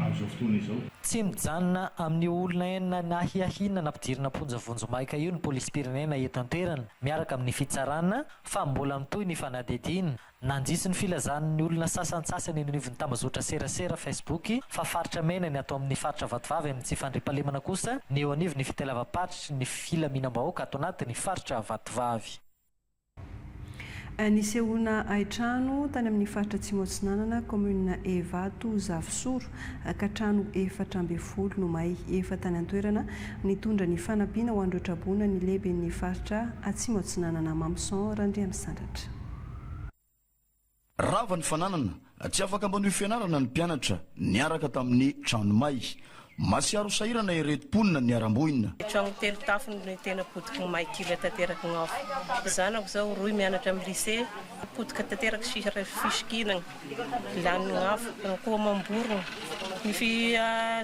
amin'izao fotoana izao. Tsy mijanona amin'io olona enina nahiahiana nampidirina am-ponja vonjimaika io ny polisim-pirenena eto an-toerana miaraka amin'ny fitsarana fa mbola mitohy ny fanadihadiana Nandiso ny filazan'ny olona sasantsasany eny anivon'ny tambazotra serasera Facebook fa faritra mena ny ato amin'ny faritra Vatovavy amin'ny tsy fandriampahalemana kosa ny eo anivon'ny fitaleavam-paritry ny filaminam-bahoaka ato anatin'ny faritra Vatovavy. Nisehoana haintrano tany amin'ny faritra Atsimo Atsinanana, kaominina Evato, Zafisoro, ka trano 14 no may. Efa tany an-toerana nitondra ny fanampiana ho an'ireo traboina ny lehiben'ny faritra Atsimo Atsinanana, Mamison Randriamisandratra. Rava ny fananana, tsy afaka manohy fianarana ny mpianatra niaraka tamin'ny trano may. Mahatsiaro sahirana ireto mponina niharam-boina. Tragno telo tafo no tena potiky ny may kila tanteraky ny afo. Zanako zao roy mianatra amin'ny lycée, potika tanteraky sisa fisikinagna, lanin'ny afo, akoho amam-borogno. Ny fi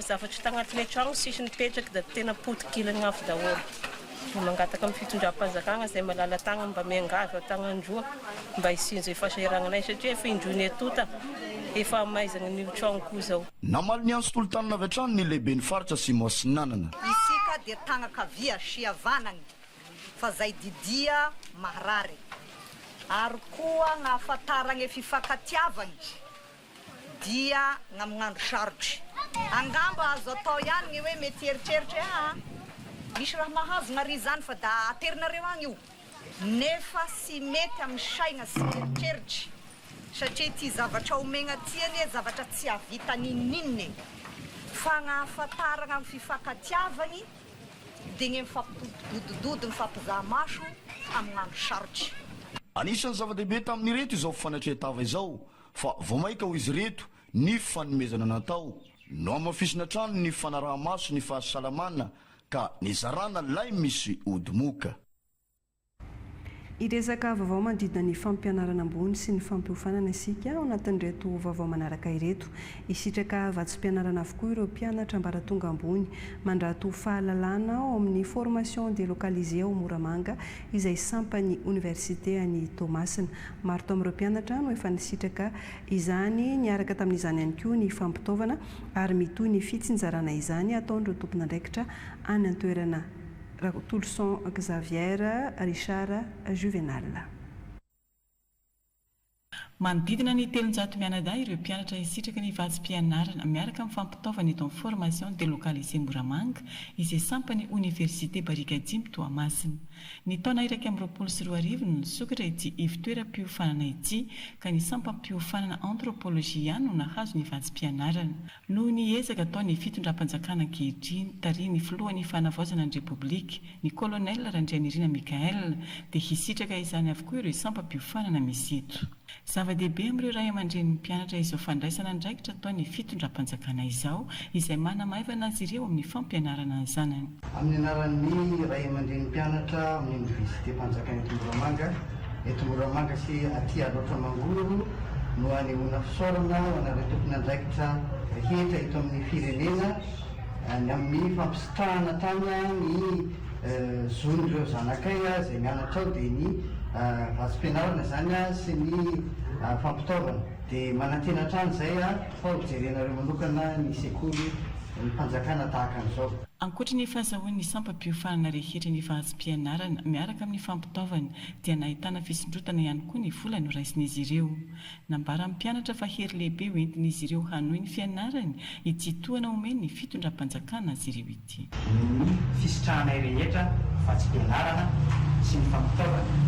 zavatry tagnatin'ny tragno sisy nipetraky da tena potiky kilan'ny afo daholo. Mangataka amin'ny fitondram-panjakagna izay malala-tagnana mba miangavy an-tagnan-droa mba hisian'izay fahasahirananay satria efa indroa niatota efa hamaizagna an'io tragnoko io zao. Namaly ny antso tolo-tanana avy hatrany ny lehiben'ny faritra Atsimo Atsinanana. Isika dia tagnan-kavia sy havanagna fa zay didia maharary ary koa gnahafantaragna fifankatiavagna. dia gn'amign'andro sarotry. Angamba azo atao ihany gny hoe mety hieritreritra hoe aa misy raha mahazo gn'ary zany fa da aterinareo agny io. Nefa tsy mety amin'ny saigna sy eritreritry satria ity zavatra omegna ty anie zavatra tsy hahavita n'inon'inona e. Fa gn'ahafantaragna ny fifankatiavagny dia gny mifampidodododo mifampizaha maso amign'andro sarotry. Anisan'ny zava-dehibe tamin'ireto izao fanatrehan-tava izao fa vao mainka ho izy ireto ny fanomezana natao. Nohamafisina hatrany ny fanaraha-maso ny fahasalamana ka nizarana lay misy ody moka. Hiresaka vaovao manodidina ny fampianarana ambony sy ny fampiofanana isika ao anatin'ireto vaovao manaraka ireto. Hisitraka vatsim-pianarana avokoa ireo mpianatra ambaratonga ambony mandrato fahalalana ao amin'ny formation délocalisée ao Moramanga izay sampan'ny oniversite any Toamasina. Maro tamin'ireo mpianatra no efa nisitraka izany niaraka tamin'izany ihany koa ny fampitaovana ary mitohy ny fitsinjarana izany ataon'ireo tompon'andraikitra any an-toerana, Rakotolison Xavier Richard Juvenal. Manodidina ny 300 mianadahy ireo mpianatra hisitraka ny vatsim-pianarana miaraka amin'ny fampitaovana eto amin'ny Formation Délocalisée Moramanga izay sampan'ny Oniversite Barikadimy Toamasina. Ny taona 2021 no nisokatra ity ivon-toeram-piofanana ity ka ny sampam-piofanana Anthropologie ihany no nahazo ny vatsim-pianarana. Noho ny ezaka ataon'ny fitondram-panjakana ankehitriny tarihin'ny filohan'ny Fanavaozana ny Repoblika, ny Colonel Randrianirina Michaël dia hisitraka izany avokoa ireo sampam-piofanana misy eto. Zava-dehibe amin'ireo ray aman-drenin'ny mpianatra izao fandraisana andraikitra ataon'ny fitondram-panjakana izao, izay manamaivana azy ireo amin'ny fampianarana ny zanany. Amin'ny anaran'ny ray aman-drenin'ny mpianatra amin'ny Oniversitem-panjakana eto Moramanga, eto Moramanga sy aty Alaotra Mangoro no anehoana fisaorana ho anareo tompon'andraikitra rehetra eto amin'ny firenena, Ny amin'ny fampisitrahana hatrany ny zon'ireo zanakay izay mianatra ao dia ny vatsim-pianarana izany sy ny fampitaovana. Dia manantena hatrany izay fa ho jerenareo manokana ny sekoly ny fanjakana tahaka an'izao. Ankoatra ny fahazahoan'ny sampam-piofanana rehetra ny vatsim-pianarana miaraka amin'ny fampitaovana dia nahitana fisondrotana ihany koa ny vola noraisin'izy ireo. Nambaran'ny mpianatra fa hery lehibe ho entin'izy ireo hanohy ny fianarany ity tohana omen'ny fitondram-panjakana azy ireo ity. Noho ny fisitrahanay rehetra vatsim-pianarana sy ny fampitaovana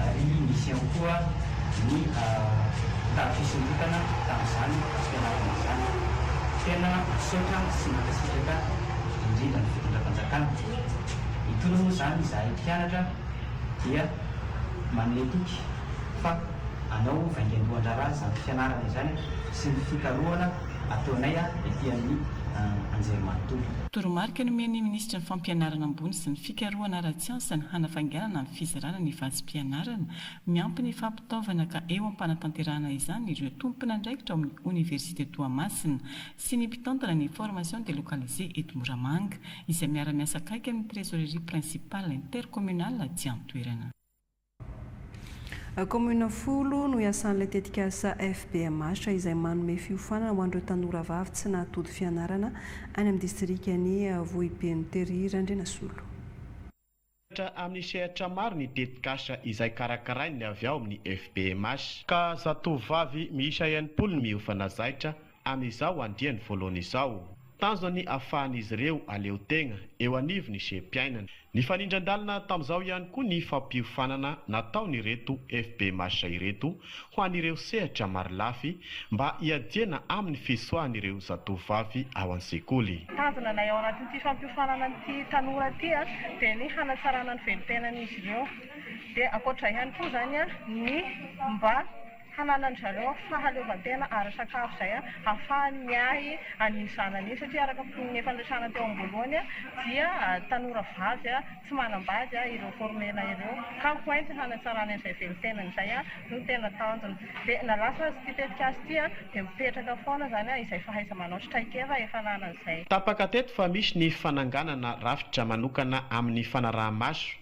ary nisy ihany koa ny taha fisondrotana tamin'izany vatsim-pianarana izany. Tena misaotra sy mankasitraka indrindra ny fitondram-panjakana. Itony moa izany izahay mpianatra dia manome toky fa. Anao vaingan-dohan-draharaha izany fianarana izany sy ny fikarohana ataonay ety amin'ny anjerimanontolo. Toromarika nomen'ny minisitry ny Fampianarana ambony sy ny fikarohana ara-tsiansa ny hanafainganana ny fizarana ny vatsim-pianarana miampy ny fampitaovana ka eo am-panatanterahana izany ireo tompon'andraikitra ao amin'ny Oniversite Toamasina sy ny mpitantana ny Formation Délocalisée eto Moramanga izay miara-miasa akaiky amin'ny Trésorerie Principale Intercommunale aty an-toerana. Kaominina folo no iasan'ilay tetikasa FBMH izay manome fiofanana ho an'ireo tanora vavy tsy nahatody fianarana any amin'ny distrikan'i Vohipeno Tery Randrianasolo. Miantraika amin'ny sehatra maro ny tetikasa izay karakarain'ny avy ao amin'ny FBMH. Ka zatovovavy miisa 60 no miofana zaitra amin'izao andiany voalohany izao. Tanjona ny ahafahan'izy ireo hahaleo tegna eo anivon'ny seha-piainana. Nifanindran-dalana tamin'izao ihany koa ny fampiofanana nataon'ireto FBMH ireto ho an'ireo sehatra marolafy mba hiadiana amin'ny fisoahan'ireo zatovovavy ao an-tsekoly. Tanjona anay ao anatin'ity fampiofanana an'ity tanora ity dia ny hanatsarana ny velon-tenan'izy ireo. Dia ankoatr'izay ihany koa izany ny mba. hananan-dry zareo fahaleovantena ara-sakafo izay ahafahany miahy an'iny zanany iny satria araka ny efa niresahana teo am-boalohany dia tanora vavy tsy manambady ireo former-na ireo ka ho entiny hanatsarana an'izay velon-tenany izay no tena tanjona. Dia na lasa aza ity tetikasa ity dia mipetraka foana izany izay fahaiza-manao sy traikefa efa ananan'izay. Tapaka teto fa misy ny fananganana rafitra manokana amin'ny fanaraha-maso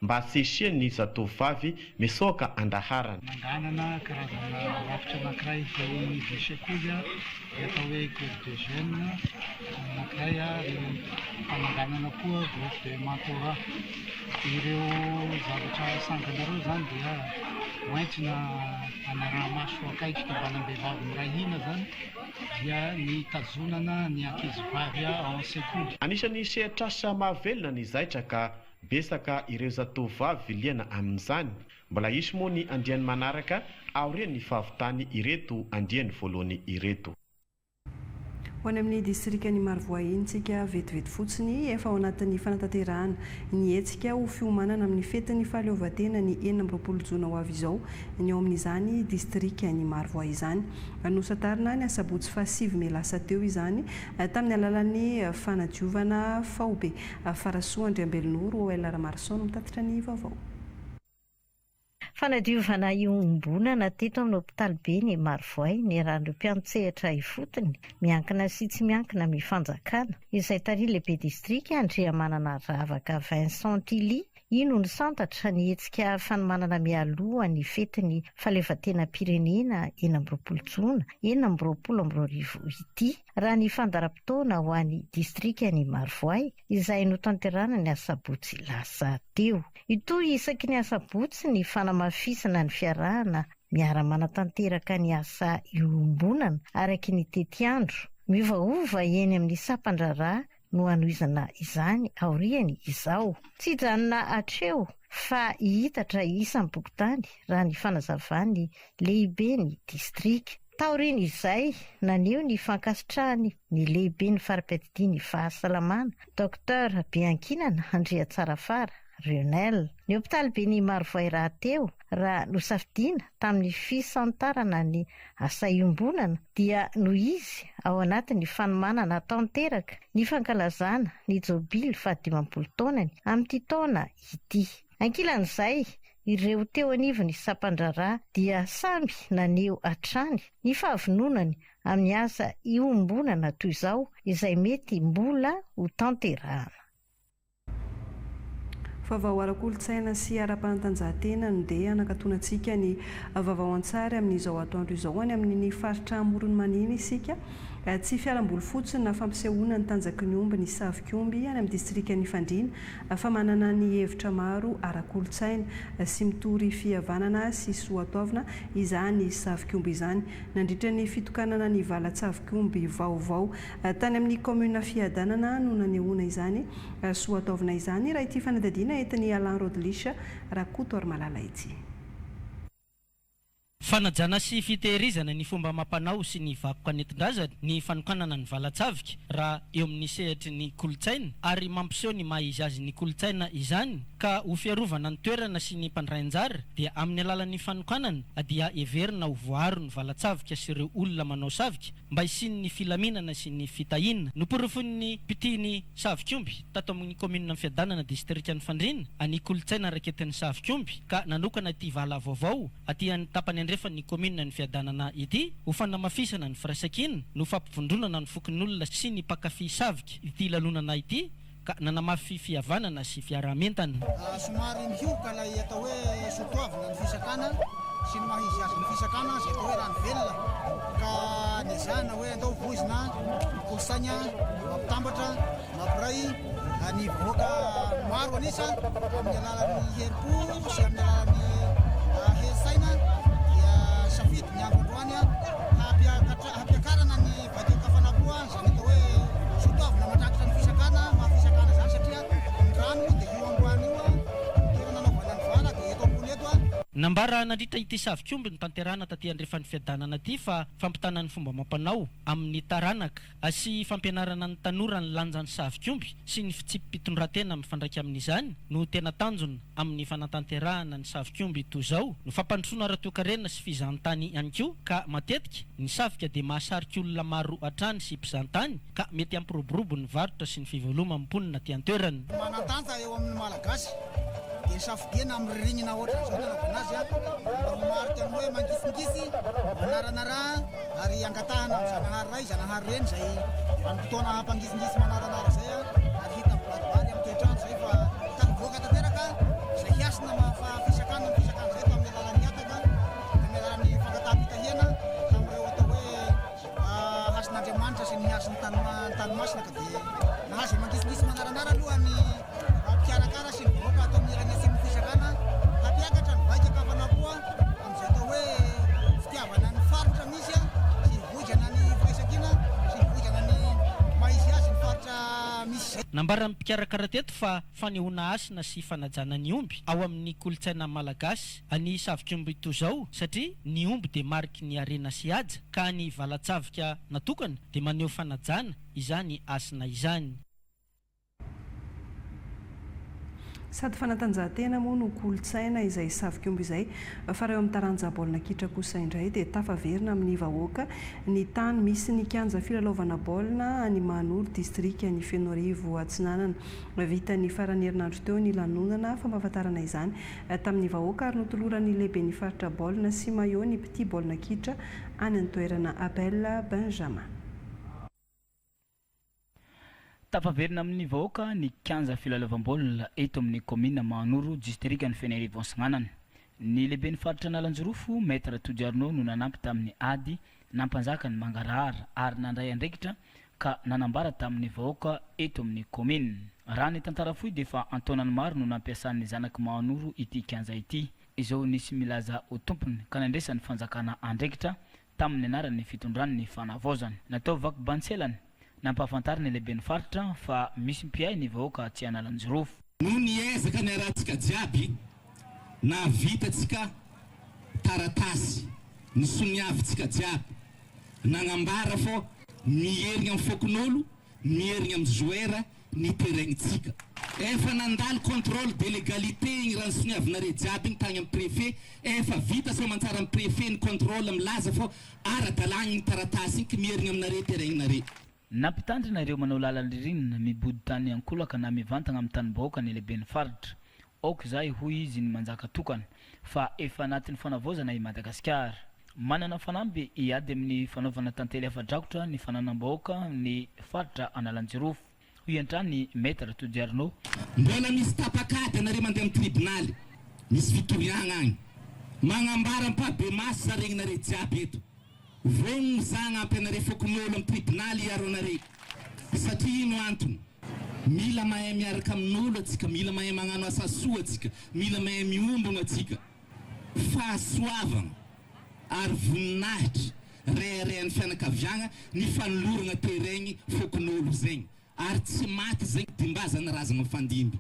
mba tsy hisian'ny zatovovavy misoaka an-daharana. Nanganana karazana rafitra anankiray izay eo sekoly izay atao hoe groupe de jeunes anankiray ary fananganana koa groupe de mentorat. Ireo zavatra sangana ireo izany dia hoentina hanaraha-maso akaiky fikambanam-behivavy miray hina izany dia ny hitazonana ny ankizivavy ao an-sekoly. Anisan'ny sehatr'asa mahavelona ny zaitra ka Betsaka ireo zatovovavy liana amin'izany. Mbola hisy moa ny andiany manaraka aorian'ny fahavitany ireto andiany voalohany ireto. Ho any amin'ny distrikan'i Marovoay iny tsika vetivety fotsiny, efa ao anatin'ny fanatanterahana ny hetsika ho fiomanana amin'ny fetin'ny fahaleovantena ny 26 jona ho avy izao ny ao amin'izany distrikan'i Marovoay izany. Nosantarina ny asabotsy fahasivy mey lasa teo izany tamin'ny alalan'ny fanadiovana faobe. Farasoa Andriambelonoro, OL Ramarison no mitatitra ny vaovao. Fanadiovana iombonana teto amin'ny hopitaliben'i Marovoay niarahan'ireo mpiantsehatra ifotony, miankina sy tsy miankina amin'ny fanjakana, izay tarihin'ny lehibe distrika Andriamanana Ravaka Vincent Tilly, io no nisantatra ny hetsika fanomanana mialoha ny fetin'ny fahaleovantenam-pirenena 26 jona 2026 ity. Raha ny fandaharam-potoana ho an'ny distrikan'i Marovoay izay notanterahina ny asabotsy lasa teo. Hitohy isaky ny asabotsy ny fanamafisana ny fiarahana miara-manatanteraka ny asa iombonana araky ny tetiandro. Miovaova eny amin'ny sampan-draharaha no hanohizana izany aoriany izao. Tsy hijanona hatreo fa hihitatra isam-pokontany raha ny fanazavan'ny lehiben'ny distrika. Taorian'izay, naneho ny fankasitrahany ny lehiben'ny fari-piadidian'ny fahasalamana, Docteur Beankinana Andriatsarafara Rionel. Ny hopitaliben'i Marovoay rahateo, raha nosafidiana tamin'ny fisantarana ny asa iombonana dia noho izy ao anatin'ny fanomanana tanteraka ny fankalazana ny jobily fahadimampolo taonany amin'ity taona ity. Ankilan'izay, Ireo teo anivon'ny sampan-draharaha dia samy naneho hatrany ny fahavononany amin'ny asa iombonana toy izao izay mety mbola ho tanterahana. Vaovao ara-kolontsaina sy ara-panatanjahantena no dia hanakatonantsika ny vaovao an-tsary amin'izao atoandro izao any amin'iny faritra Amoron'i Mania iny isika. Tsy fialamboly fotsiny na fampisehoana ny tanjaky ny omby ny savik'omby any amin'ny distrikan'i Fandriana fa manana ny hevitra maro ara-kolontsaina sy mitory fihavanana sy soatoavina izany savik'omby izany. Nandritra ny fitokanana ny valan-tsavik'omby vaovao tany amin'ny kaominina Fiadanana no nanehoana izany soatoavina izany, raha ity fanadihadiana entin'i Alain Rodlish Rakotoarimalala ity. Fanajana sy fitehirizana ny fomba amam-panao sy ny vakoka nentin-drazana ny fanokanana ny valan-tsavika raha eo amin'ny sehatry ny kolontsaina ary mampiseho ny maha izy azy ny kolontsaina izany ka ho fiarovana ny toerana sy ny mpandray anjara dia amin'ny alalan'ny fanokanana dia heverina ho voaaro ny valan-tsavika sy ireo olona manao savika mba hisian'ny filaminana sy ny fitahiana. Noporofoin'ny mpitia ny savik'omby tato amin'ny kaominina Fiadanana, distrikan'i Fandriana, ny kolontsaina raketin'ny savik'omby ka nanokana ity vala vaovao aty any tapany andrefan'ny kaominina ny Fiadanana ity ho fanamafisana ny firaisankina no fampivondronana ny fokonolona sy ny mpankafy savika ity lanonana ity ka nanamafy fihavanana sy fiaraha-mientana. Somary mihohoka ilay atao hoe soatoavina ny fisakana sy ny maha izy azy ny fisakana izay atao hoe rano velona ka nezahana hoe andao voizina ny kolontsaina mampitambatra, mampiray ny vahoaka maro an'isa amin'ny alalan'ny herim-po sy amin'ny alalan'ny hery saina dia safidy ny andro androany hampiakarana ny Vadian-kafana koa izany atao hoe soatoavina mandrakitra ny fisakana, maha fisakana izany satria ny rano dia io ambany io, ny toerana anaovana ny vala dia eto ambony eto. Nambara nandritra ity savik'omby notanterahana taty Andrefan'ny Fiadanana ity fa fampitana ny fomba amam-panao amin'ny taranaka sy fampianarana ny tanora ny lanjan'ny savik'omby sy ny fitsipi-pitondran-tena mifandraika amin'izany no tena tanjona amin'ny fanatanterahana ny savik'omby toy izao no fampandrosoana ara-toekarena sy fizahantany ihany koa ka matetika ny savika dia mahasarika olona maro hatrany sy mpizahantany ka mety hampiroborobo ny varotra sy ny fiveloman'ny mponina aty an-toerana. Manan-danja eo amin'ny Malagasy dia ny safidiana amin'ny ririnina ohatran'izao ny anaovana azy mba ho marika ny hoe mangisingisy, manaranara ary angatahana amin'ny Zanahary Ray, Zanahary Reny izay vanim-potoana hampangisingisy manaranara izay ary hita mibaribary amin'ny toetr'andro izay fa tafavoaka tanteraka izay hasina maha fisakana ny fisakana izay tamin'ny alalan'ny hataka, tamin'ny alalan'ny fangataham-pitahiana tamin'ireo atao hoe Hasin'Andriamanitra sy ny hasin'ny tany masina ka dia nahazo mangisingisy manaranara aloha ny mpikarakara sy ny vahoaka ato amin'ny ilany atsimon'ny fizarana hampiakatra ny vaika kavana koa amin'izay atao hoe fitiavana ny faritra misy sy hivoizana ny firaisankina sy hivoizana ny maha izy azy ny faritra misy izay. Nambaran'ny mpikarakara teto fa fanehoana hasina sy fanajana ny omby ao amin'ny kolontsaina malagasy ny savik'omby toy izao satria ny omby dia mariky ny harena sy haja ka ny valan-tsavika natokana dia maneho fanajana izany hasina izany. Sady fanatanjahantena moa no kolontsaina izay savik'omby izay fa raha eo amin'ny taranja baolina kitra kosa indray dia tafaverina amin'ny vahoaka ny tany misy ny kianja filalaovana baolina any Mahanoro distrikan'i Fenoarivo Atsinanana. Vita ny faran'ny herinandro teo ny lanonana fampahafantarana izany tamin'ny vahoaka ary notoloran'ny lehiben'ny faritra baolina sy maillot ny mpitia baolina kitra any an-toerana Abel Benjamin. Tafaverina amin'ny vahoaka ny kianja filalaovam-baolina eto amin'ny kaominina Mahanoro, distrikan'i Fenerivo Antsinanana. Ny lehiben'ny faritra Analanjirofo, Maître Tody Arnaud no nanampy tamin'ny ady nampanjaka ny mangarahara ary nandray andraikitra ka nanambara tamin'ny vahoaka eto amin'ny kaominina. Raha ny tantara fohy dia efa an-taonany maro no nampiasan'ny zanak'i Mahanoro ity kianja ity. Izao nisy milaza ho tompony ka nandresan'ny fanjakana andraikitra tamin'ny anaran'ny fitondrany ny fanavaozana. Natao vaky bantselana, nampahafantariny ny lehiben'ny faritra fa misy mpiahy ny vahoaka atsy Analanjirofo. Noho ny ezaka niarahantsika jiaby, nahavitatsika taratasy nisoniavintsika jiaby, nagnambara fô miherigna amin'ny fokonolo, miherigna amin'ny joueur ny terrain-tsika. Efa nandalo contrôle de légalité igny raha nisoniavinareo jiaby igny tagny amin'ny préfet, efa vita soamantsara amin'ny préfet ny contrôle milaza fô ara-dalàgna igny taratasy igny k'miherigna aminareo terrain-nareo. Nampitandrina ireo manao lalan-dririnina, mibodo tany ankolaka na mivantagna amin'ny tanim-bahoaka ny lehiben'ny faritra. Aoka izay, hoy izy, ny manjaka tokana, fa efa anatin'ny fanavaozana i Madagasikara. Manana fanamby hiady amin'ny fanaovana tantely afa-drakotra ny fananam-bahoaka ny faritra Analanjirofo, hoy hatrany Maître Tody Arnaud. Mbola misy tapak'ady anareo mandeha amin'ny tribonaly, misy fitoriagna agny. Magnambara ampahibemaso za regninareo jiaby eto. Vognogno za hagnampy anareo fokonolona amin'ny tribonaly hiaro anareo. Satria ino antony? Mila mahay miaraka amin'olo atsika, mila mahay magnano asa soa atsika, mila mahay miombogna atsika. Fahasoavagna ary voninahitra reharehan'ny fianakaviagna ny fanoloragna terrain fokonolona zegny ary tsy maty zegny dimbazan'ny razagna mifandimby.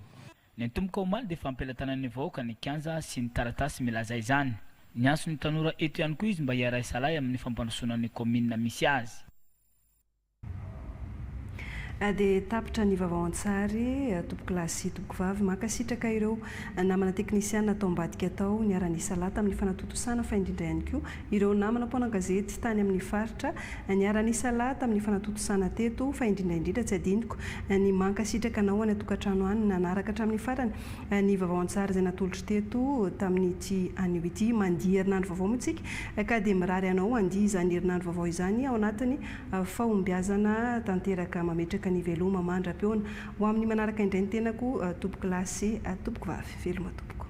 Niantomboka omaly dia fampielatanan'ny vahoaka ny kianja sy ny taratasy milaza izany. Niantso ny tanora eto ihany koa izy mba hiara-hisalahy amin'ny fampandrosoana ny kaominina misy azy. Dia tapitra ny vaovao an-tsary, tompokolahy sy tompokovavy. Mankasitraka ireo namana teknisiana tao ambadika tao niara-nisalahy tamin'ny fanatontosana fa indrindra ihany koa ireo namana mpanao gazety tany amin'ny faritra niara-nisalahy tamin'ny fanatontosana teto fa indrindra indrindra tsy adinoko ny mankasitraka anao any an-tokantrano any nanaraka hatramin'ny farany ny vaovao an-tsary izay natolotro teto tamin'ity anio ity. Mandia herinandro vaovao moa isika ka dia mirary anao handia izany herinandro vaovao izany ao anatin'ny fahombiazana tanteraka. Mametraka ny veloma mandra-pihaona ho amin'ny manaraka indray ny tenako tompokolahy sy tompokovavy. Veloma tompoko.